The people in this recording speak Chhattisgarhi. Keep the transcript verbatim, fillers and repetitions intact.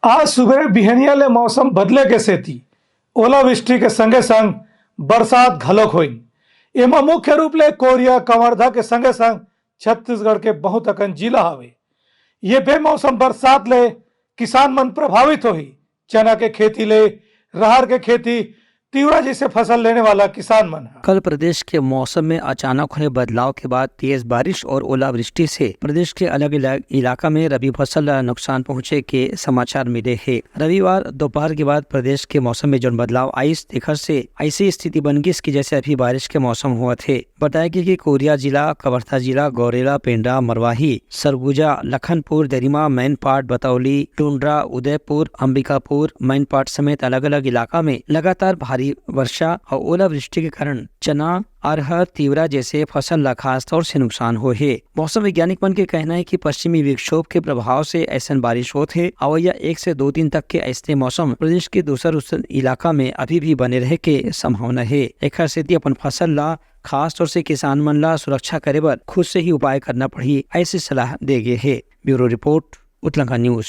आज सुबेरे बिहनिया ले मौसम बदले के सेती ओलावृष्टि के संगे संग बरसात घलोक होइन। एमा मुख्य रूप ले कोरिया, कवर्धा के संगे संग छत्तीसगढ़ के बहुत अकन जिला हवे। ये बेमौसम बरसात ले किसान मन प्रभावित होही। चना के खेती ले रहर के खेती, तिवरा जैसे फसल लेने वाला किसान मन ह। कल प्रदेश के मौसम में अचानक होए बदलाव के बाद तेज बारिश और ओलावृष्टि से प्रदेश के अलग-अलग इलाका में रबी फसल ला नुकसान पहुंचे के समाचार मिले हे। रविवार दोपहर के बाद प्रदेश के मौसम में जौन बदलाव आइस, तेखर से ऐसी स्थिति बन गिस कि जैसे अभी बारिश के मौसम होवत हे। बताए कि, कि कोरिया जिला, कवर्धा जिला, गौरेला, पेंड्रा, मरवाही, सरगुजा, लखनपुर, दरिमा, मैनपाट, बतौली, टुंड्रा, उदयपुर, अंबिकापुर, मैनपाट समेत अलग-अलग इलाका में लगातार भारी वर्षा और ओलावृष्टि के कारण चना, अरहर, तिवरा जैसे फसल ला खास तौर से नुकसान होए हे। मौसम वैज्ञानिक मन के कहना है कि पश्चिमी विक्षोभ के प्रभाव से ऐसन बारिश होत हे। अवैया एक से दो दिन तक के ऐसने मौसम प्रदेश के दूसर उस इलाका में अभी भी बने रहे के संभावना हे। एखर सेती अपन फसल ला, खास तौर से किसान मन ला सुरक्षा करे बर खुद से ही उपाय करना पड़ही, ऐसी सलाह दे गे हे। Bureau report, Utlanka news.